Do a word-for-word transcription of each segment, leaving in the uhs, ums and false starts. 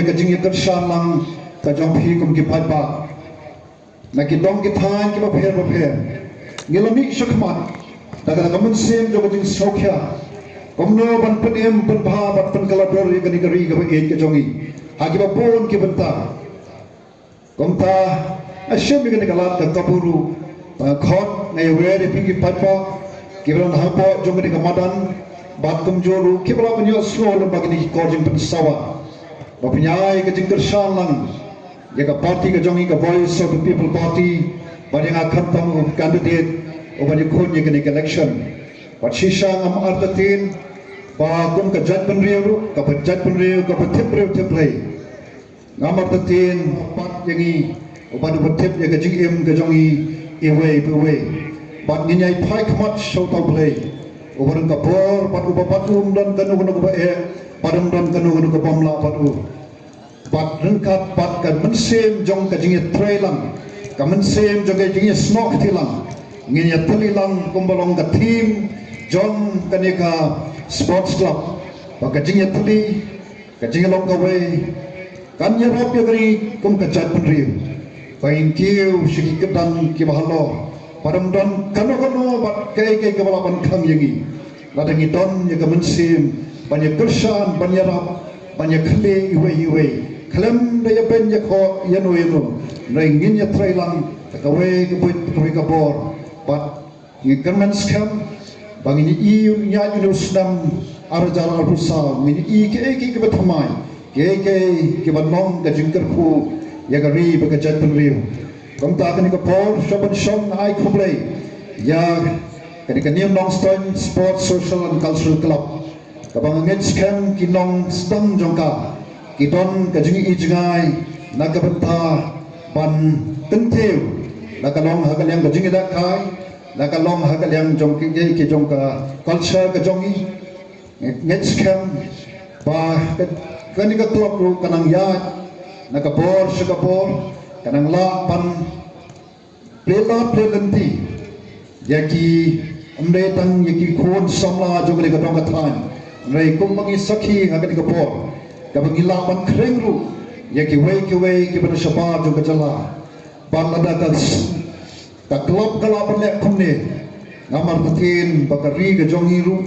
ka jingïakyrshan lang ka jong phi kum ki paidbah na ki dong ki thaiñ kiba pher bapher. Ngi la mih shakhmat da ka mynsiem jong ka jingsngewkhia kumno ban pynim pynbha bad pynkylla dur ïa kane ka ri kaba ïeit ka jong ngi ha kiba bun ki bynta. Kumta nga shim ïa kane ka lad ka kabu ruh ba nga khot, nga ïawer ïa phi ki paidbah kiba don hapoh jong kane ka madan bad kumjuh ruh kiba lah ban ïohsngew lyngba kine ki kor jingpynsawa ba phin ïai ka jingkyrshan lang ïa ka party ka jong ngi, ka Voice of the People Party, bad ïa nga khamtam u candidate uban ïakhun ïa kane ka election. Bad shisha ngam artatien ba kum ka jaitbynriew ruh, kaba jaitbynriew kaba tip briew tip Blei, ngam artatien pat ïa ngi uban uba tip ïa ka jingim ka jong ngi iwei pa iwei. Bad ngin ïai phai khmat sha uta U Blei uba don ka bor bad uba bad um don kano kano kaba eh bad um don kano kano kaba ym lah bad u. Bad ryngkat bad ka mynsiem jong ka jingïatreilang, ka mynsiem jong ka jingïasnoh kti lang, ngin ïatreilang kumba long ka theme jong kane ka sports club. Ba ka jingïatreilang, ka jinglong kawei kan ïarap ïa ka ri kum ka jaitbynriew. Ba ngin kiew sha ki kyrdan kiba halor, ba ym don kano kano bad kaei kaei kaba lah ban khang ïa ngi. Lada ngi don ïa ka mynsiem ban ïakyrshan, ban ïarap, ban ïakhlieh iwei iwei, khlem da ïabeiñ ïakhoh ïano ïano, hynrei ngin ïatreilang da kawei ka buit kawei ka bor. Bad ngi kyrmen skhem ba ngin ïohi ïa une u snem ar hajar arphew saw, ngin ïohi kiei kiei kiba thymmai, kiei kiei kiba long ka jingkyrkhu ïa ka ri bad ka jaitbynriew. Kumta kane ka por sha ban shong ai khublei ïa kane ka New Nongstoiñ Sports Social and Cultural Club, kaba nga ngeit skhem ki nongsdang jong ka ki don ka jingi jngai na ka bynta ban kyntiew, la ka long ha ka liang ka jingïalehkai, la ka long ha ka liang jong ki, ki, ki jong ka culture ka jong ngi. Ngeit, ngeit skhem ba ka, kane ka club ruh ka nang ïaid na ka bor sha ka bor, ka nang lah ban plie lad plie lynti ïa ki, ym dei tang ïa ki khun samla jong kane ka dong ka thaiñ, hynrei kumba ngi sakhi ha kane ka por, kaba ngi lah ban khring ruh ïa kiwei kiwei kiba na shabar jong ka jylla. Bad lada ka, ka club ka lah ban leh kumne, nga artatien ba ka ri ka jong ngi ruh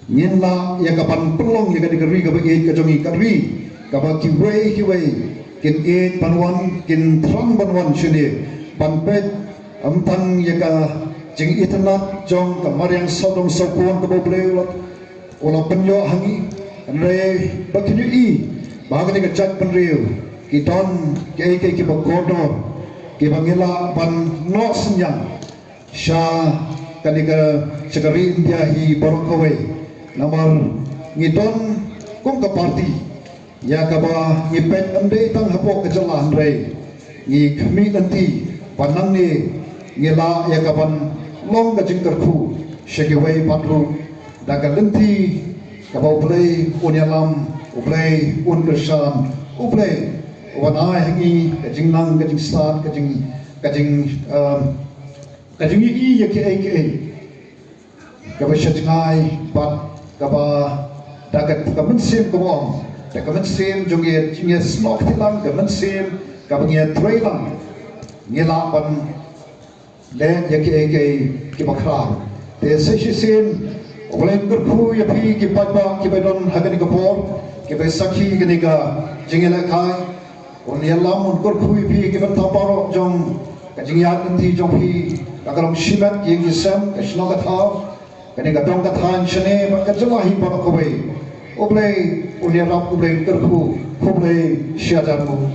ngin lah ïa ka ban pynlong ïa ka, ka ri kaba ïeit ka jong ngi, ka ri kaba kiwei kiwei kin ïeit ban wan, kin thrang ban wan shane ban peit, ym tang ïa ka jingitynnad jong ka mariang sawdong sawkun kaba U Blei u la, u la pynïoh ha ngi, hynrei ba kin ïohi ba ha kane ka jaitbynriew ki don kiei kiei kiba kordor kiba ngi lah ban noh synñiang sha kane ka, sha ka ri India hi baroh kawei. Namar ngi don kum ka party ïa kaba ngi peit ym dei tang hapoh ka jylla, hynrei ngi khmih lynti ba nangne ngi lah ïa ka ban long ka jingkyrkhu sha kiwei pat ruh da ka lynti kaba U Blei un ïalam, U Blei un kyrshan, U Blei u ban ai ha ngi ka jingnang, ka jingstad, ka jing, ka jing, um, ka jingïohi ïa kiei kiei kaba sha jngai bad kaba da ka, ka mynsiem kaba ong, da ka mynsiem jong ngi, jong ngi snoh kti lang, ka mynsiem kaba ngi trei lang, ngi lah ban leh ïa kiei kiei kiba khraw. Te sa shisien U Blei un kyrkhu ïa phi ki paidbah kiba don ha kane ka por, kiba sakhi kane ka jingïalehkai. Un ïalam, un kyrkhu ïa phi ki bynta baroh jong ka jingïaid lynti jong phi, la ka long shimet, ïing ki sem, ka shnong ka thaw, kane ka dong ka thaiñ shane bad ka jylla hi baroh kawei. U Blei un ïarap, U Blei un kyrkhu. Khublei shihajar nguh.